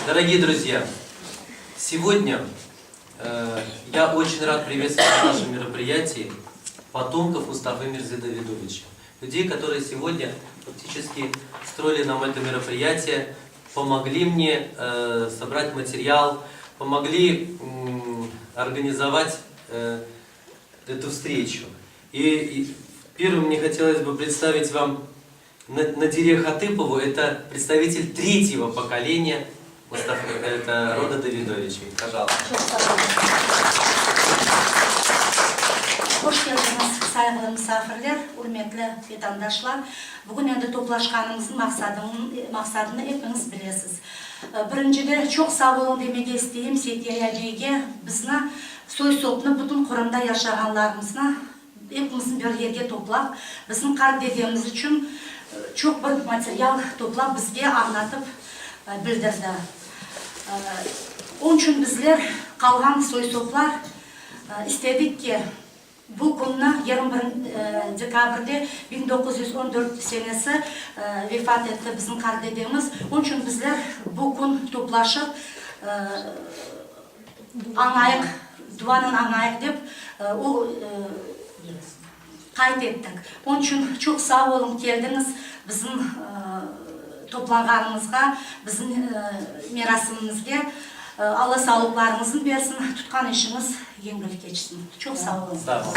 Дорогие друзья, сегодня э, я очень рад приветствовать на нашем мероприятии потомков Мустафы Мирзы Давидовича. Людей, которые сегодня фактически строили нам это мероприятие, помогли мне э, собрать материал, помогли м, организовать э, эту встречу. И, и первым мне хотелось бы представить вам Надире Хатыпову, это представитель третьего поколения Мустафы, это рода Давидовичей. Пожалуйста. Hoş keldiñiz, sayğılı misafirler, ürmetli vetandaşlar! Bugün endi toplaşqanımıznıñ maqsadını epiñiz bilesiz. Birincide, çoq sağ oluñ demege isteyim Seytiyaya beyge, bizni, soy-sopnı, bütün Qırımda yaşağanlarımıznı epimizni bir yerge toplap, bizim qart dedemiz içün çoq bir material toplap bizge añlatıp bildirdi. Onıñ içün bizler, qalğan soy-soplar, istedik ki, Bu künni, 21 dekabrde 1914 senesi vefat etti bizim qart dedemiz. Onıñ içün bizler bu kün toplaşıp, añayıq, duanen añayıq dep, o, qayd ettik. Onıñ içün çoq sağ oluñ, keldiñiz bizim toplanğanımızğa, bizim merasimimizge. Alla sağlıqlarıñıznı bersin, tutqan işiñiz yengil keçsin. Çoq sağ oluñ. Sağ oluñ.